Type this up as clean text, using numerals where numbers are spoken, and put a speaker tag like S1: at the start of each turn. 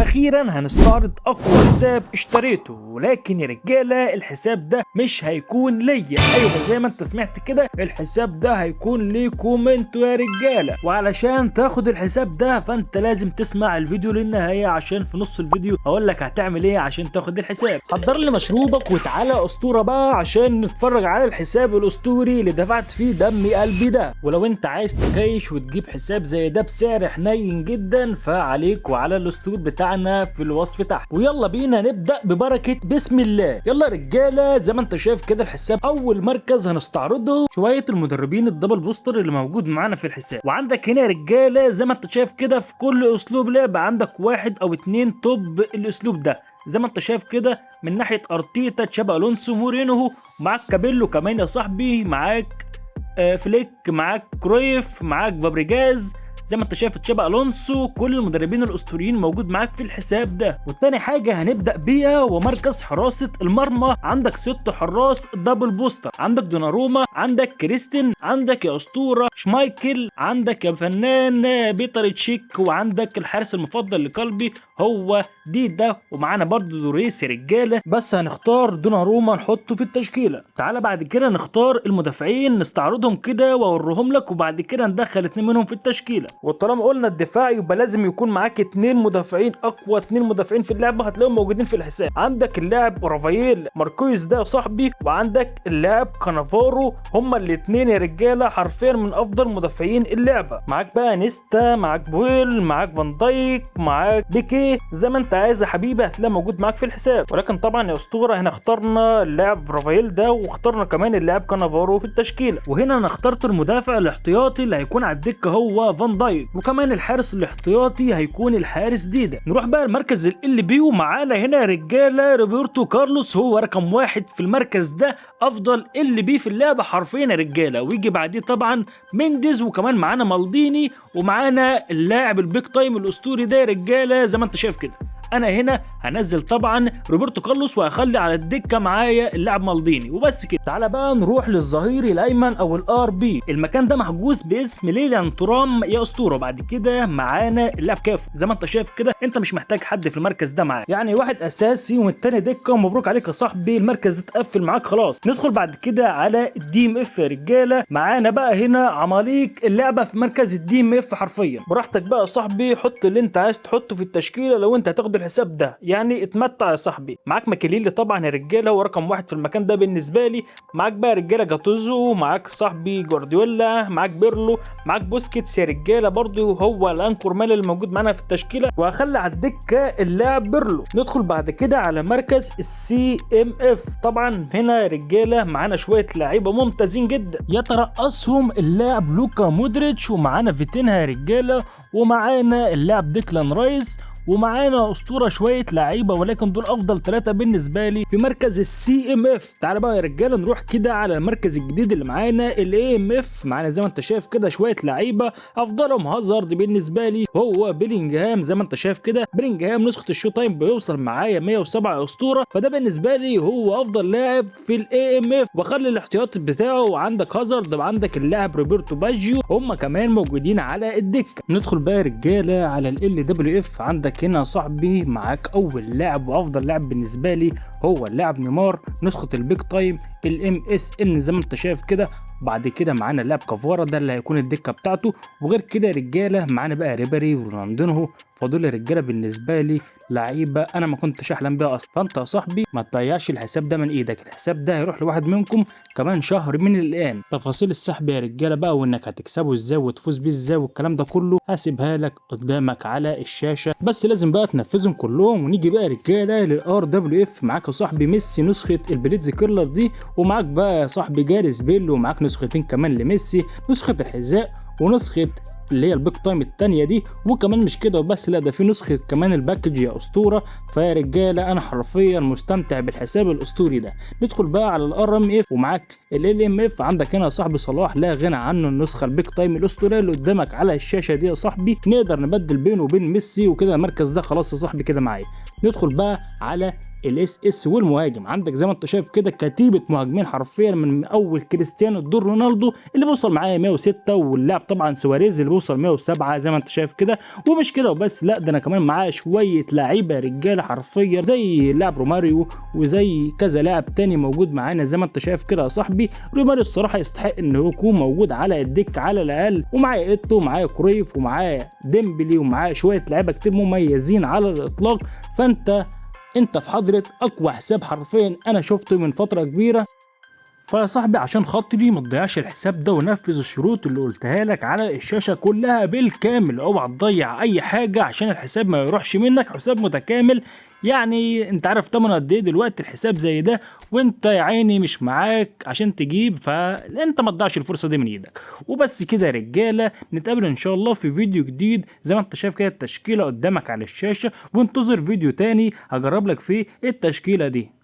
S1: واخيرا هنستعرض اقوى حساب اشتريته، ولكن يا رجاله الحساب ده مش هيكون ليا. ايوه زي ما انت سمعت كده، الحساب ده هيكون ليكم انتوا يا رجاله. وعلشان تاخد الحساب ده فانت لازم تسمع الفيديو للنهاية، عشان في نص الفيديو هقول لك هتعمل ايه عشان تاخد الحساب. حضر لي مشروبك وتعالى اسطورة بقى عشان نتفرج على الحساب الاسطوري اللي دفعت فيه دم قلبي ده. ولو انت عايز تكيش وتجيب حساب زي ده بسعر حنين جدا فعليك وعلى ال store بتاعنا في الوصف تحت. ويلا بينا نبدا ببركة بسم الله. يلا رجاله، زي ما انت شايف كده الحساب اول مركز هنستعرضه شوية المدربين ال double booster اللي موجود معانا في الحساب. وعندك هنا يا رجاله زي ما انت شايف كده في كل اسلوب لعب عندك واحد او اتنين top الاسلوب ده، زي ما انت شايف كده من ناحية ارتيتا، تشابي الونسو، مورينهو، معاك كابيلو كمان يا صاحبي، معاك فليك، معاك كرويف، معاك فابريجاز، زي ما انت شايف تشابي الونسو، كل المدربين الاسطوريين موجود معاك في الحساب ده. والتاني حاجة هنبدا بيها ومركز حراسة المرمى، عندك 6 حراس double booster، عندك دوناروما، عندك كريستين، عندك يا اسطورة شمايكل، عندك يا فنان بيتر تشيك، وعندك الحارس المفضل لقلبي هو ديدا، ومعانا برضو دوريس يا رجاله. بس هنختار دوناروما نحطه في التشكيلة. تعالى بعد كده نختار المدافعين، نستعرضهم كده واوريهم لك، وبعد كده ندخل 2 منهم في التشكيلة. وطالما قلنا الدفاع يبقى لازم يكون معاك 2 مدافعين، اقوى 2 مدافعين في اللعبة هتلاقيهم موجودين في الحساب. عندك اللاعب رافائيل ماركويز ده يا صاحبي، وعندك اللاعب كانافارو، هما الاثنين يا رجاله حرفيا من افضل مدافعين اللعبة. معاك بقى نيستا، معاك بويل، معاك فان دايك، معاك بيكي، زي ما انت عايز يا حبيبي هتلاقي موجود معاك في الحساب. ولكن طبعا يا اسطورة هنا اخترنا اللاعب رافائيل ده، واخترنا كمان اللاعب كانافارو في التشكيلة. وهنا انا اخترت المدافع الاحتياطي اللي هيكون على الدكة هو فان دايك، وكمان الحارس الاحتياطي هيكون الحارس ديدا. نروح بقى المركز LB، ومعانا هنا يا رجاله روبرتو كارلوس، هو رقم 1 في المركز ده، افضل LB في اللعبة حرفيا يا رجاله. ويجي بعديه طبعا مينديز، وكمان معانا مالديني، ومعانا اللاعب ال big time الاسطوري ده يا رجاله زي ما انت شايف كده. انا هنا هنزل طبعا روبرتو كارلوس، وهخلي على الدكة معايا اللاعب مالديني وبس كده. تعالى بقى نروح للظهير الايمن او ال RB، المكان ده محجوز باسم ليليان ترام يا اسطورة. بعد كده معانا اللاعب كافو، زي ما انت شايف كده انت مش محتاج حد في المركز ده معاك، يعني واحد اساسي والتاني دكه، ومبروك عليك يا صاحبي المركز ده اتقفل معاك خلاص. ندخل بعد كده على ال DMF يا رجاله، معانا بقى هنا عماليق اللعبة في مركز ال DMF حرفيا. براحتك بقى يا صاحبي، حط اللي انت عايز تحطه في التشكيلة لو انت هتاخد الحساب ده، يعني اتمتع يا صاحبي. معاك ماكليلي طبعا يا رجاله، هو رقم 1 في المكان ده بالنسبة لي. معاك بقى رجاله جاتوزو، معاك صاحبي جوارديولا، معاك بيرلو، معاك بوسكيتس يا رجاله برضو هو ال anchor man اللي موجود معانا في التشكيلة، وهخلي على الدكة اللاعب بيرلو. ندخل بعد كده على مركز ال CMF، طبعا هنا يا رجاله معانا شوية لعيبة ممتازين جدا، يترأسهم اللاعب لوكا مودريتش، ومعانا فيتينها يا رجاله، ومعانا اللاعب ديكلان رايس، ومعانا اسطورة شوية لعيبة، ولكن دول افضل 3 بالنسبة لي في مركز ال CMF. تعالى بقى يا رجاله نروح كده على المركز الجديد اللي معانا ال AMF. معانا زي ما انت شايف كده شوية لعيبة، افضلهم هازارد بالنسبة لي هو بيلينجهام، زي ما انت شايف كده بيلينجهام نسخه ال Showtime بيوصل معايا 107 اسطورة، فده بالنسبة لي هو افضل لاعب في ال AMF. واخلي الاحتياط بتاعه عندك هازارد، وعندك اللاعب روبرتو باجيو، هم كمان موجودين على الدكة. ندخل بقى يا رجاله على LWF. عندك هنا صاحبي معاك اول لاعب وافضل لاعب بالنسبة لي هو اللاعب نيمار، نسخه ال big time ال MSN زي ما انت شايف كده. بعد كده معانا اللاعب كافارا ده اللي هيكون الدكة بتاعته. وغير كده يا رجاله معانا بقى ريبري ورونالدينهو، فدول الرجالة بالنسبة لي لعيبة انا ما كنتش احلم بيها اصلا. فانت يا صاحبي ما تضيعش الحساب ده من ايدك، الحساب ده هيروح لواحد منكم كمان شهر من الان. تفاصيل السحب يا رجاله بقى، وانك هتكسبه ازاي وتفوز بيه ازاي والكلام ده كله هسيبها لك قدامك على الشاشة، بس لازم بقى تنفذهم كلهم. ونيجي بقى رجاله لل RWF. معاك يا صاحبي ميسي نسخه ال blitz curler دي، ومعاك بقى يا صاحبي جاريس بيل، ومعاك نسختين كمان لميسي، نسخه الحذاء ونسخة اللي هي ال big time التانية دي. وكمان مش كده وبس، لا ده في نسخة كمان ال package يا اسطورة. فيا رجالة انا حرفيا مستمتع بالحساب الاسطوري ده. ندخل بقى على ال RMF، ومعاك LMF. عندك هنا يا صاحبي صلاح لا غنى عنه، النسخة ال big time الاسطورية اللي قدامك على الشاشة دي يا صاحبي، نقدر نبدل بينه وبين ميسي وكده. المركز ده خلاص يا صاحبي كده معايا. ندخل بقى على ال SS والمهاجم. عندك زي ما انت شايف كده كتيبة مهاجمين حرفيا من اول كريستيانو الدور رونالدو اللي بيوصل معايا 106، واللاعب طبعا سواريز اللي بيوصل 107 زي ما انت شايف كده. ومش كده وبس، لا ده انا كمان معايا شوية لعيبة رجاله حرفيا زي لاعب روماريو وزي كذا لاعب تاني موجود معانا زي ما انت شايف كده يا صاحبي. روماريو الصراحة يستحق ان هو يكون موجود على الدك على الاقل، ومعايا ايتو ومعايا كرويف ومعايا ديمبلي ومعايا شوية لعيبة كتير مميزين على الاطلاق. فانت في حضرة اقوى حساب حرفيا انا شفته من فترة كبيرة. فيا صاحبي عشان خاطري ما تضيعش الحساب ده، ونفذ الشروط اللي قلتها لك على الشاشة كلها بالكامل، اوعى تضيع اي حاجة عشان الحساب ما يروحش منك. حساب متكامل، يعني انت عارف تمنه قد ايه دلوقتي الحساب زي ده، وانت يا عيني مش معاك عشان تجيب، فانت ما تضيعش الفرصة دي من ايدك. وبس كده يا رجالة، نتقابل ان شاء الله في فيديو جديد. زي ما انت شايف كده التشكيلة قدامك على الشاشة، وانتظر فيديو تاني هجرب لك فيه التشكيلة دي.